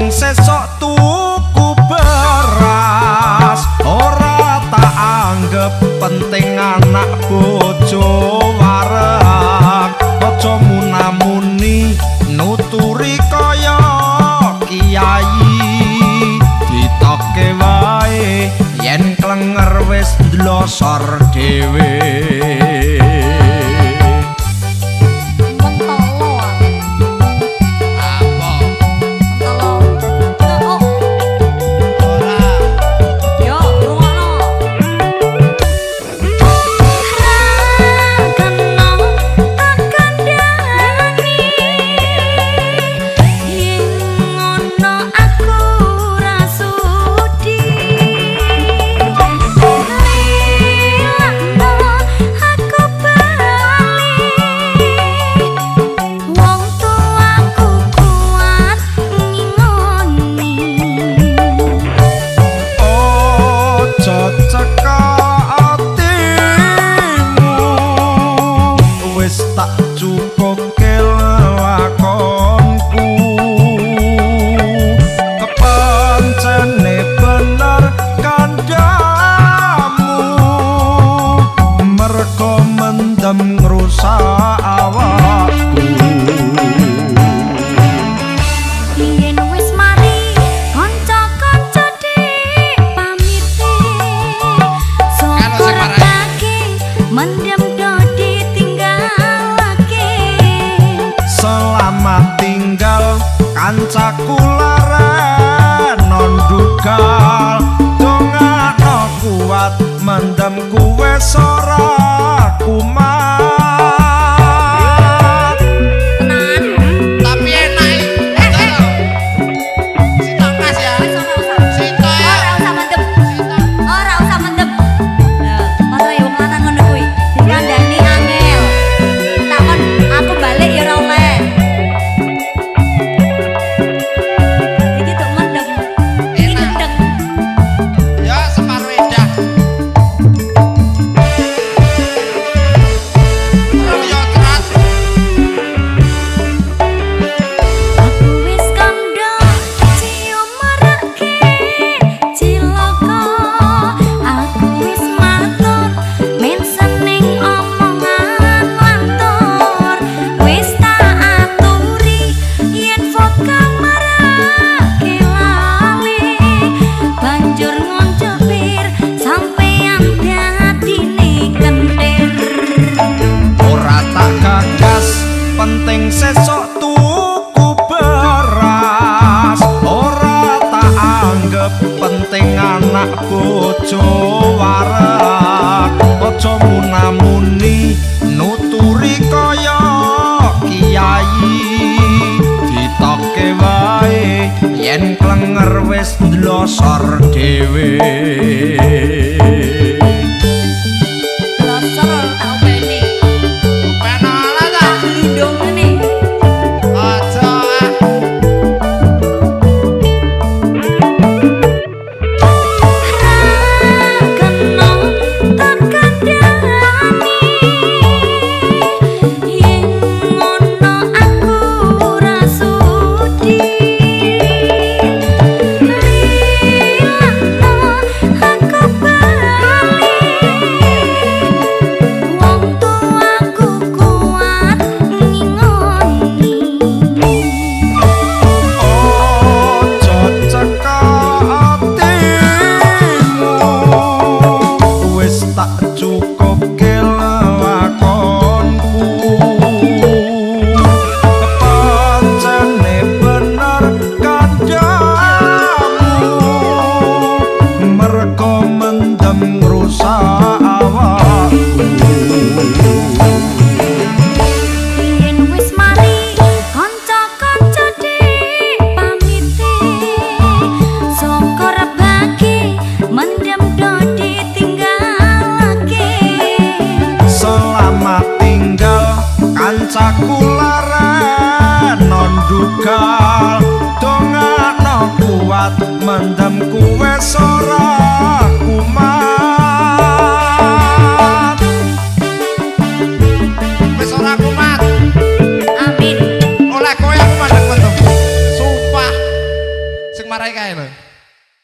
penting sesok tuku beras. Ora tak anggep penting anak bojo wareg. Aja munamuni nuturi kaya kiai. Ditokke wae yen klenger wis ndlosor dhewe. Mentolo aku. Apa? Mentolo. Oh, Ora. yo rungokno. Ra kena tak kandhani yen ngono aku ra sudi. Lilakno aku bali wong tuaku kuat ngingoni. Aja cekak atimu, wis tak cukupke lakonku. Kepancene bener kandhamu, mergo mendem ngrusak awakku. Yen wis mari kanca-kanca dipamiti, Kalau sing syukur marai. kaki mendem do ditinggalake. Selamat tinggal kancaku laren non dugal. Dongakno kuat mendem kuwe ora kumat. Tenan. Tapi enak. Eh, eh. Sitok Mas ya. Wis ora usah. Sitok ya. Ora usah mendem. Sitok. Ora usah mendem. Lah, padha wong lanang ngono kuwi. Dikandani angel. Takon aku balik ya ora oleh. Iki tok mendem. Iki Enak. gendeng. Ya separuh edah. Ora yo keras. Aku wis kandha cium marake cilaka. Aku wis matur men seneng omongan lantur. Wis tak aturi yen foka marake lali. Banjur ngonjopir sampeyan dadine kentir. Ora tak gagas penting sesok tuku beras. Ora tak anggep penting anak bojo wareg. Aja munamuni nuturi kaya kiai. Ditokke wae yen klenger wis ndlosor dhewe. Losor tak openi. Ben ora ta. Tak glundung ngene. Aja ah. Ra kena tak kandhani yen ngono aku ra sudi. Lilakno aku bali wong tuaku kuat ngingoni. Aja cekak atimu, wis tak cukupke lakonku. Kepancene bener kandhamu, mergo mendem ngrusak awakku. Yen wis mari kanca-kanca dipamiti, syukur bagi mendem do ditinggalake. Selamat tinggal kancaku laren non dugal. Dongakno kuat mendem kuwe ora